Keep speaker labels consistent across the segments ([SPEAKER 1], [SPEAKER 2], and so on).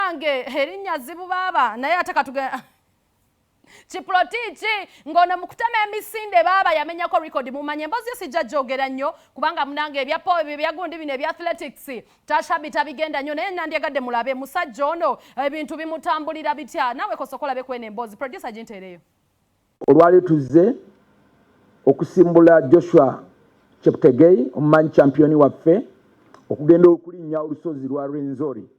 [SPEAKER 1] Munange, erinnya zibu baaba, naye ate katuge Kiprotich ng'ono mu kutema emisinde baaba yamenyako record. Mumanye emboozi yo sijja gyogera nnyo kubanga munange ebya ebyagundi bino ebya athletics tashabi tabigenda nnyo, naye nandyagadde mulabe musajja ono ebintu bimutambulira bitya. Naawe kosokola bekwena emboozi, producer ginteereyo.
[SPEAKER 2] Olwali tuzze okusimbula Joshua Cheptegei, omumanyi champion waffe, okugenda okulinnya olusozi lwa Rwenzori.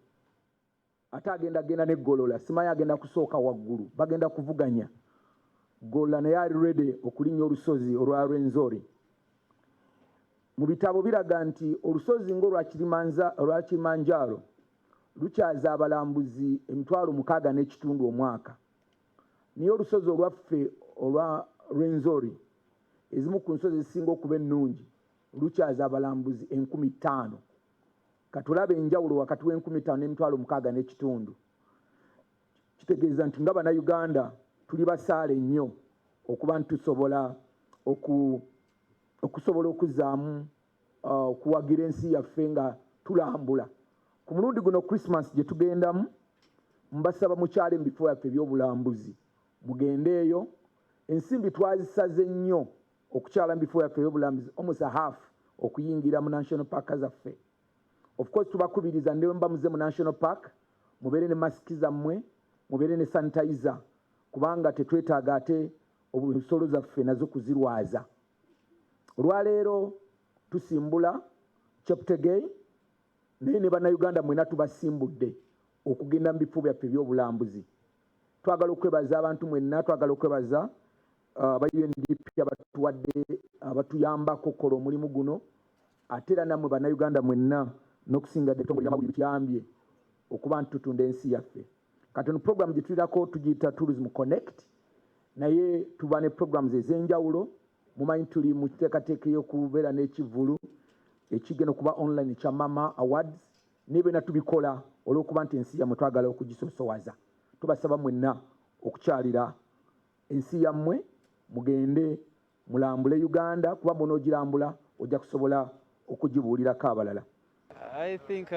[SPEAKER 2] Ate agenda genda ne Golola, simanyi agenda kusooka waggulu, bagenda kuvuganya. Golola naye ali ready okulinnya olusozi olwa Rwenzori. Mu bitabo biraga nti olusozi ng'olwa Kilimanjaro lukyaza abalambuzi 6,500 omwaka, naye olusozi olwaffe olwa Rwenzori, ezimu ku nsozi ezisinga okuba ennungi, lukyaza abalambuzi 5,000. Katulaba enjawulo wakati w'5,000 n'e6,500. Kitegeeza nti nga Bannayuganda tuli basaale nnyo okuba nti tusobola okusobola okuzzaamu okuwagira ensi yaffe nga tulambula. Ku mulundi guno Christmas gye tugendamu, mbasaba mukyale mu bifo byaffe ebyobulambuzi, mugendeeyo. Ensimbi twazisaze nnyo okukyala mu bifo byaffe ebyobulambuzi, almost a half okuyingira mu national park zaffe. Of course tubakubiriza, ne mba muze mu national park, mubeere ne masiki zammwe, mubeere ne sanitizer, kubanga tetwetaaga ate obusolo zaffe nazo kuzirwaza. Olwaleero tusimbula Cheptegei, naye ne Bannayuganda mwena tubasimbudde okugenda mu bifo byaffe ebyobulambuzi. Twagala okwebaza abantu mwenna, twagala okwebaza aba UNDP abatuwadde, abatuyambako okukola omulimu guno, ate era nammwe Bannayuganda mwenna n'okusinga ebitongole by'amawulire bituyambye okuba nti tutunda ensi yaffe. Kati ono program gye tulirako tugiyita Tourism Connect, naye tuba ne programs ez'enjawulo. Mumanyi tuli mu kiteekateeka ey'okubeera n'ekivvulu ekigenda okuba online ekya Mama Awards, naye byonna tubikola olw'okuba nti ensi yammwe twagala okugisosowaza. Tubasaba mwenna okukyalira ensi yammwe, mugende mulambule Uganda, kuba munoogirambula ojja kusobola okugibuulirako abalala.
[SPEAKER 3] I think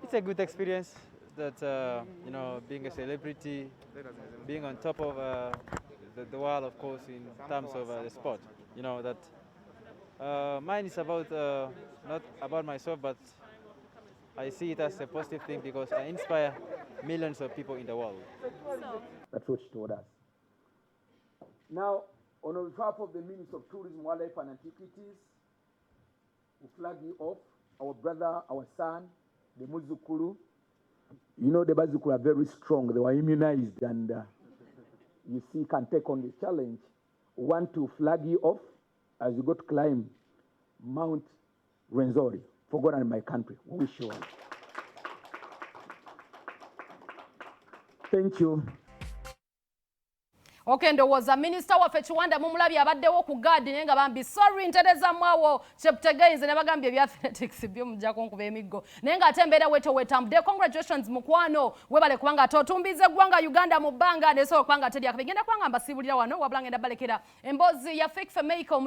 [SPEAKER 3] it's a good experience that being a celebrity, being on top of the world, of course, in terms of the sport. You know that mine is about not about myself, but I see it as a positive thing because I inspire millions of people in the world.
[SPEAKER 2] That's what she told us. Now, on behalf of the Minister of Tourism, Wildlife and Antiquities, we flag you off, our brother, our son, the Muzukulu. You know, the Bazukulu are very strong. They were immunized and you see, can take on the challenge. We want to flag you off as you go to climb Mount Rwenzori. For God and my country, we wish you well. Thank you.
[SPEAKER 1] Okay, ndowooza minisita waffe Kiwanda mumulabye abaddewo ku gaadi, naye nga bambi sorry, nterezamu awo Cheptegei. Nze ne bagambye ebya athletics byo mujjako nkuba emiggo, naye ng'ate embeera weto wetambudde. Congratulations mukwano, webale kubanga ate otumbiza eggwanga Uganda mu bbanga nesobola kubanga teri akabi. Ngenda kubanga mbasiibulira wano, wabula ngenda balekera emboozi ya Fik Fameica.